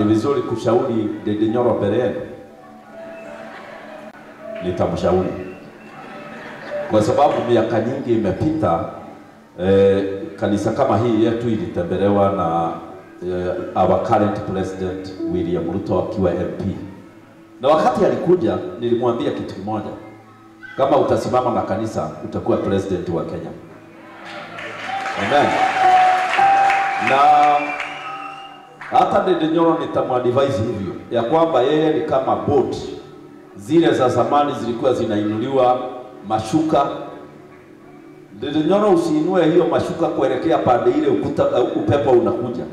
ni vizuri kushauri Ndindi Nyoro mbele yenu? Nitamshauri. Kwa sababu miaka nyingi imepita, kanisa kama hii yetu ilitembelewa na our current president William Ruto akiwa MP. Na wakati alikuja nilimwambia kitu kimoja: kama utasimama na kanisa utakuwa president wa Kenya. Amen. Na hata Ndindi Nyoro nitamuadvise hivyo, ya kwamba yeye ni kama boat zile za zamani zilikuwa zinainuliwa mashuka. Ndindi Nyoro, usiinue hiyo mashuka kuelekea pande ile ukuta upepo unakuja.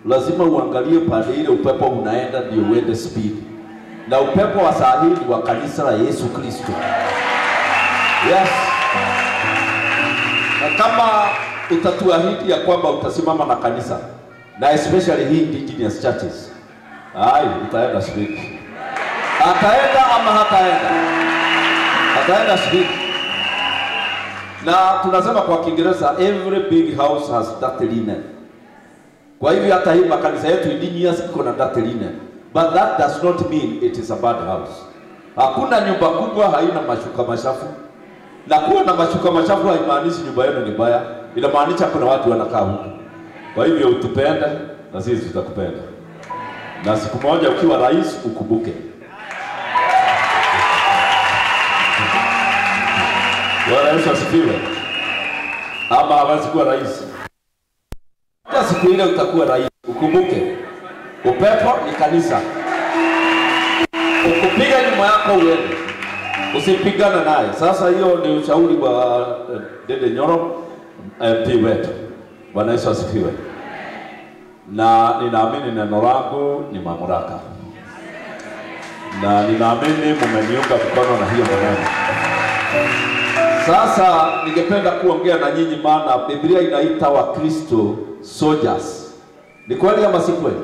Lazima uangalie pande ile upepo unaenda ndio uende speed. Na upepo wa saa hii ni wa kanisa la Yesu Kristo. Yes. Na kama utatuahidi ya kwamba utasimama na kanisa, na especially hii indigenous churches, ai, utaenda speed. Ataenda ama hataenda? Ataenda speed. Na tunasema kwa Kiingereza, every big house has dirty linen. Kwa hivyo hata hii makanisa yetu indigenous iko na dirty linen. But that does not mean it is a bad house. Hakuna nyumba kubwa haina mashuka machafu. Na kuwa na mashuka machafu haimaanishi nyumba yenu ni mbaya. Inamaanisha kuna watu wanakaa huko. Kwa hivyo utupende na sisi tutakupenda. Na siku moja ukiwa rais ukumbuke. Bwana Yesu asifiwe. Ama hawezi kuwa rais. Hata siku ile utakuwa rais, ukumbuke. Upepo ni kanisa. Ukupiga nyuma yako uende. Usipigana naye. Sasa hiyo ni ushauri wa Ndindi Nyoro MP wetu. Bwana Yesu asifiwe. Na ninaamini neno langu ni mamlaka. Na ninaamini mmeniunga mkono na hiyo maneno. Sasa ningependa kuongea na nyinyi, maana Biblia inaita Wakristo soldiers. Ni kweli ama si kweli?